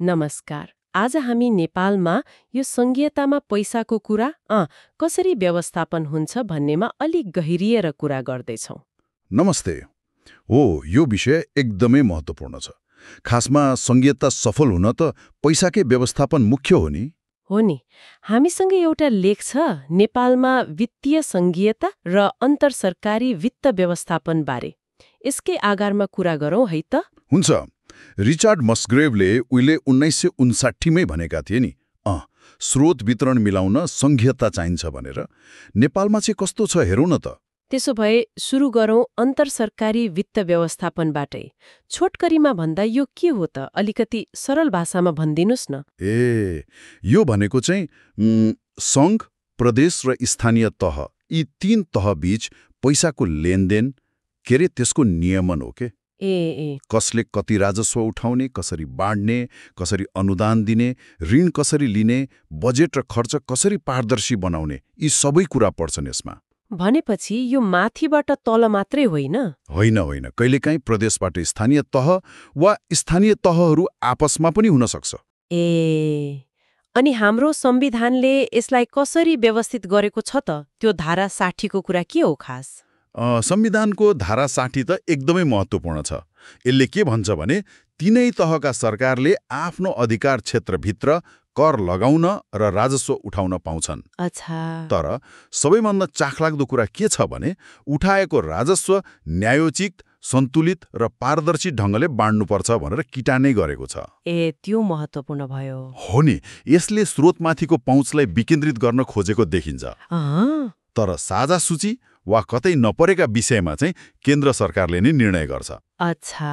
नमस्कार। आज हामी नेपालमा यो सङ्घीयतामा पैसाको कुरा कसरी व्यवस्थापन हुन्छ भन्नेमा अलिक गहिरिएर कुरा गर्दैछौँ। नमस्ते। हो, यो विषय एकदमै महत्त्वपूर्ण छ। खासमा सङ्घीयता सफल हुन त पैसाकै व्यवस्थापन मुख्य हो नि। हो नि, हामीसँग एउटा लेख छ नेपालमा वित्तीय सङ्घीयता र अन्तरसरकारी वित्त व्यवस्थापन बारे। यसकै आधारमा कुरा गरौँ है त। हुन्छ। रिचार्ड मस्ग्रेवले उहिले 1959मै भनेका थिए नि, स्रोत वितरण मिलाउन सङ्घीयता चाहिन्छ भनेर। नेपालमा चाहिँ कस्तो छ हेरौँ न त। त्यसो भए सुरु गरौँ अन्तरसरकारी वित्त व्यवस्थापनबाटै। छोटकरीमा भन्दा यो के हो त? अलिकति सरल भाषामा भनिदिनुस् न। यो भनेको चाहिँ सङ्घ, प्रदेश र स्थानीय तह, यी तीन तह बीच पैसाको लेनदेन त्यसको नियमन हो के। कसले कति राजस्व उठाउने, कसरी बाँड्ने, कसरी अनुदान दिने, ऋण कसरी लिने, बजेट र खर्च कसरी पारदर्शी बनाउने, यी सबै कुरा पर्छन् यसमा। भनेपछि यो माथिबाट तल मात्रै होइन? होइन, कहिलेकाहीँ प्रदेशबाट स्थानीय तह वा स्थानीय तहहरू आपसमा पनि हुन सक्छ। अनि हाम्रो संविधानले यसलाई कसरी व्यवस्थित गरेको छ त? त्यो धारा 60 को कुरा के हो खास? संविधानको धारा 60 त एकदमै महत्त्वपूर्ण छ। यसले के भन्छ भने तीनै तहका सरकारले आफ्नो अधिकार क्षेत्रभित्र कर लगाउन र राजस्व उठाउन पाउँछन्। अच्छा। तर सबैभन्दा चाखलाग्दो कुरा के छ भने उठाएको राजस्व न्यायोचित, सन्तुलित र पारदर्शी ढङ्गले बाँड्नुपर्छ भनेर किटानै गरेको छ। त्यो महत्त्वपूर्ण भयो। हो नि, यसले स्रोतमाथिको पहुँचलाई विकेन्द्रित गर्न खोजेको देखिन्छ। तर साझा सूची वा कतै नपरेका विषयमा चाहिँ केन्द्र सरकारले नै निर्णय गर्छ। अच्छा।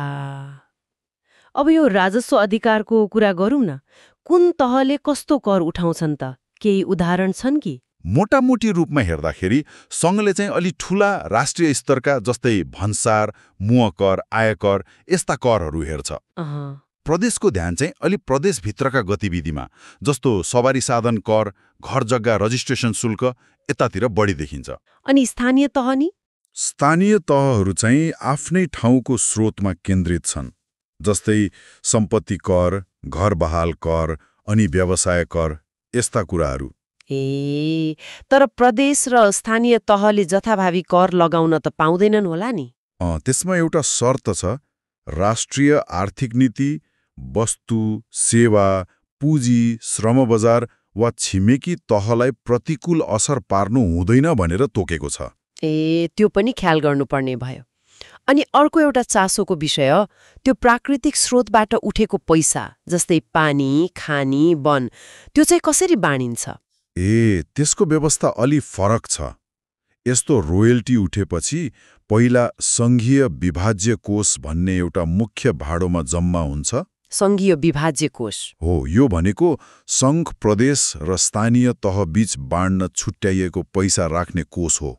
अब यो राजस्व अधिकारको कुरा गरौँ न। कुन तहले कस्तो कर उठाउँछन् त? केही उदाहरण छन् कि? मोटामोटी रूपमा हेर्दाखेरि सङ्घले चाहिँ अलि ठूला राष्ट्रिय स्तरका जस्तै भन्सार, मुहकर, आयकर यस्ता करहरू हेर्छ। प्रदेशको ध्यान चाहिँ अलि प्रदेशभित्रका गतिविधिमा, जस्तो सवारी साधन कर, घर जग्गा रजिस्ट्रेसन शुल्क यतातिर बढी देखिन्छ। अनि स्थानीय तह नि? स्थानीय तहहरू चाहिँ आफ्नै ठाउँको स्रोतमा केन्द्रित छन्, जस्तै सम्पत्ति कर, घर बहाल कर अनि व्यवसाय कर यस्ता कुराहरू। तर प्रदेश र स्थानीय तहले जथाभावी कर लगाउन त पाउँदैनन् होला नि? त्यसमा एउटा शर्त छ। राष्ट्रिय आर्थिक नीति, वस्तु, सेवा, पुँजी, श्रम बजार वा छिमेकी तहलाई प्रतिकूल असर पार्नु हुँदैन भनेर तोकेको छ। त्यो पनि ख्याल गर्नुपर्ने भयो। अनि अर्को एउटा चासोको विषय त्यो प्राकृतिक स्रोतबाट उठेको पैसा, जस्तै पानी, खानी, वन, त्यो चाहिँ कसरी बाँडिन्छ? त्यसको व्यवस्था अलि फरक छ। यस्तो रोयल्टी उठेपछि पहिला सङ्घीय विभाज्य कोष भन्ने एउटा मुख्य भाडोमा जम्मा हुन्छ। सङ्घीय विभाज्य कोष? हो, यो भनेको सङ्घ, प्रदेश र स्थानीय तह बीच बाँड्न छुट्याइएको पैसा राख्ने कोष हो।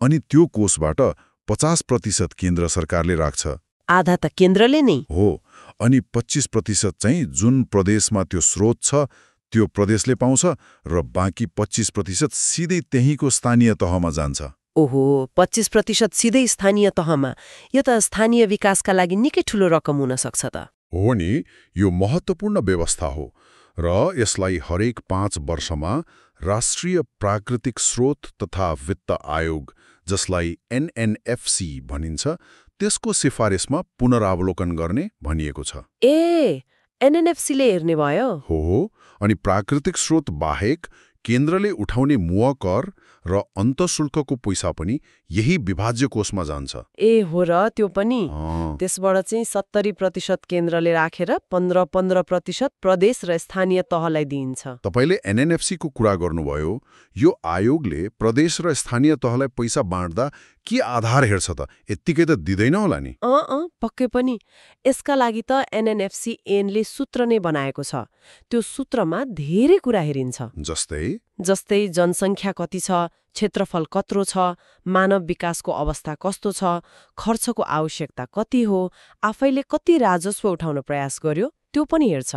अनि त्यो कोषबाट 50% केन्द्र सरकारले राख्छ। आधा त केन्द्रले नै? हो, अनि 25% चाहिँ जुन प्रदेशमा त्यो स्रोत छ त्यो प्रदेशले पाउँछ र बाँकी 25% सिधै त्यहीँको स्थानीय तहमा जान्छ। ओहो, 25% सिधै स्थानीय तहमा। यो त स्थानीय विकासका लागि निकै ठूलो रकम हुन सक्छ त। हो नि, यो महत्त्वपूर्ण व्यवस्था हो र यसलाई हरेक 5 वर्षमा राष्ट्रिय प्राकृतिक स्रोत तथा वित्त आयोग, जसलाई NNFC भनिन्छ, त्यसको सिफारिसमा पुनरावलोकन गर्ने भनिएको छ। NNFCले हेर्ने भयो? हो, अनि प्राकृतिक स्रोत बाहेक केन्द्रले उठाउने मुवा कर र अन्तःशुल्कको पैसा पनि यही विभाज्य कोषमा जान्छ। हो र त्यो पनि? त्यसबाट चाहिँ 70% केन्द्रले राखेर 15% प्रदेश र स्थानीय तहलाई दिइन्छ। तपाईले NNFC को कुरा गर्नुभयो। यो आयोगले प्रदेश र स्थानीय तहलाई पैसा बाँड्दा के आधार हेर्छ त? यत्तिकै त दिँदैन होला नि? पक्कै पनि। यसका लागि त NNFC ऐनले सूत्र नै बनाएको छ। त्यो सूत्रमा धेरै कुरा हेरिन्छ। जस्तै जनसङ्ख्या कति छ, क्षेत्रफल कत्रो छ, मानव विकासको अवस्था कस्तो छ, खर्चको आवश्यकता कति हो, आफैले कति राजस्व उठाउन प्रयास गर्यो, त्यो पनि हेर्छ।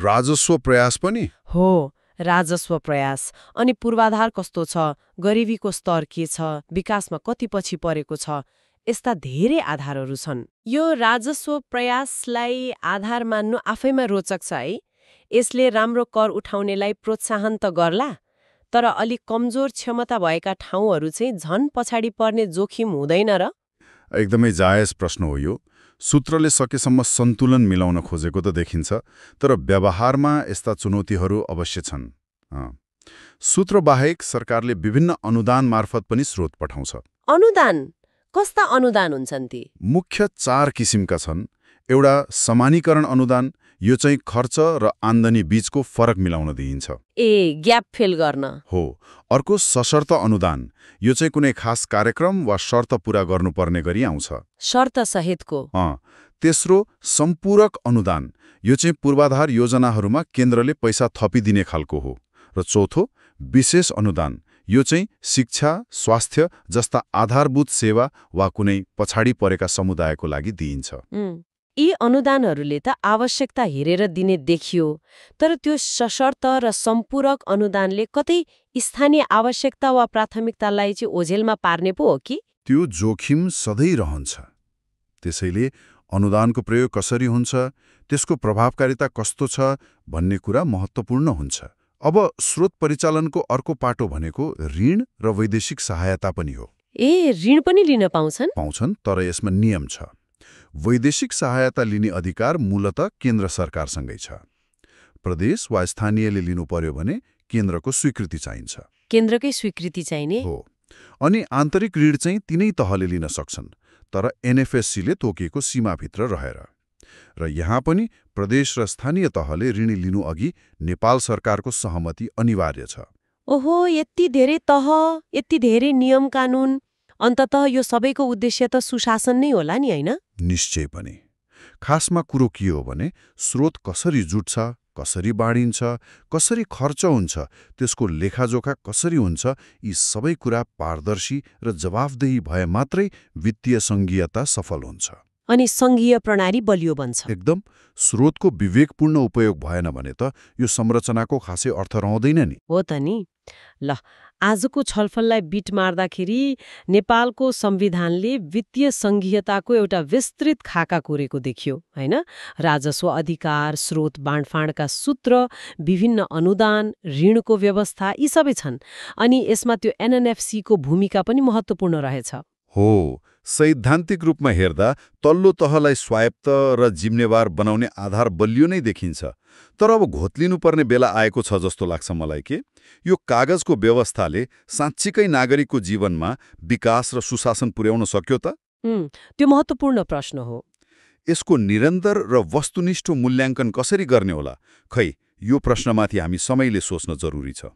राजस्व प्रयास पनि? हो, राजस्व प्रयास। अनि पूर्वाधार कस्तो छ, गरिबीको स्तर के छ, विकासमा कति पछि परेको छ, यस्ता धेरै आधारहरू छन्। यो राजस्व प्रयासलाई आधार मान्नु आफैमा रोचक छ है। यसले राम्रो कर उठाउनेलाई प्रोत्साहन त गर्ला, तर अलिक कमजोर क्षमता भएका ठाउँहरू चाहिँ झन पछाडि पर्ने जोखिम हुँदैन र? एकदमै जायज प्रश्न हो यो। सूत्रले सकेसम्म सन्तुलन मिलाउन खोजेको त देखिन्छ, तर व्यवहारमा यस्ता चुनौतीहरू अवश्य छन्। सूत्रबाहेक सरकारले विभिन्न अनुदान मार्फत पनि स्रोत पठाउँछ। अनुदान? कस्ता अनुदान हुन्छन् ती? मुख्य 4 किसिमका छन्। एउटा समानीकरण अनुदान, यो चाहिँ खर्च र आम्दानी बीचको फरक मिलाउन दिइन्छ। ग्याप फिल गर्न हो। अर्को सशर्त अनुदान, यो चाहिँ कुनै खास कार्यक्रम वा शर्त पूरा गर्नुपर्ने गरी आउँछ। शर्त सहितको? तेस्रो सम्पूरक अनुदान, यो चाहिँ पूर्वाधार योजनाहरूमा केन्द्रले पैसा थपिदिने खालको हो। र चौथो विशेष अनुदान, यो चाहिँ शिक्षा, स्वास्थ्य जस्ता आधारभूत सेवा वा कुनै पछाडि परेका समुदायको लागि दिइन्छ। यी अनुदानहरूले त आवश्यकता हेरेर दिने देखियो, तर त्यो सशर्त र सम्पूरक अनुदानले कतै स्थानीय आवश्यकता वा प्राथमिकतालाई चाहिँ ओझेलमा पार्ने पो हो कि? त्यो जोखिम सधैँ रहन्छ। त्यसैले अनुदानको प्रयोग कसरी हुन्छ, त्यसको प्रभावकारिता कस्तो छ भन्ने कुरा महत्त्वपूर्ण हुन्छ। अब स्रोत परिचालनको अर्को पाटो भनेको ऋण र वैदेशिक सहायता पनि हो। ऋण पनि लिन पाउँछन्? पाउँछन्, तर यसमा नियम छ। वैदेशिक सहायता लिने अधिकार मूलतः केन्द्र सरकारसँगै छ। प्रदेश वा स्थानीयले लिनु पर्यो भने केन्द्रको स्वीकृति चाहिन्छ। केन्द्रकै स्वीकृति चाहिने हो। अनि आन्तरिक ऋण चाहिँ तिनै तहले लिन सक्छन्, तर एनएफएससीले तोकिएको सीमाभित्र रहेर। र यहाँ पनि प्रदेश र स्थानीय तहले ऋण लिनु अघि नेपाल सरकारको सहमति अनिवार्य छ। ओहो, यति धेरै तह, यति धेरै नियम कानून, अन्ततः यो सबैको उद्देश्य त सुशासन नै होला नि, होइन? निश्चय पनि। खासमा कुरो के हो भने स्रोत कसरी जुट्छ, कसरी बाँडिन्छ, कसरी खर्च हुन्छ, त्यसको लेखाजोखा कसरी हुन्छ, यी सबै कुरा पारदर्शी र जवाफदेही भए मात्रै वित्तीय सङ्घीयता सफल हुन्छ। अनि सङ्घीय प्रणाली बलियो बन्छ। एकदम। स्रोतको विवेकपूर्ण उपयोग भएन भने त यो संरचनाको खासै अर्थ रहँदैन नि। हो त नि। ल, आजको छलफललाई बिट मार्दाखेरि नेपालको संविधानले वित्तीय सङ्घीयताको एउटा विस्तृत खाका कोरेको देखियो, होइन? राजस्व अधिकार, स्रोत बाँडफाँडका सूत्र, विभिन्न अनुदान, ऋणको व्यवस्था, यी सबै छन्। अनि यसमा त्यो एनएनएफसीको भूमिका पनि महत्त्वपूर्ण रहेछ। हो। सैद्धान्तिक रूपमा हेर्दा तल्लो तहलाई स्वायत्त र जिम्मेवार बनाउने आधार बलियो नै देखिन्छ, तर अब घोत्लिनुपर्ने बेला आएको छ जस्तो लाग्छ मलाई के यो कागजको व्यवस्थाले साँच्चीकै नागरिकको जीवनमा विकास र सुशासन पुर्याउन सक्यो त? त्यो महत्त्वपूर्ण प्रश्न हो। यसको निरन्तर र वस्तुनिष्ठ मूल्याङ्कन कसरी गर्ने होला? खै, यो प्रश्नमाथि हामी समयले सोच्न जरुरी छ।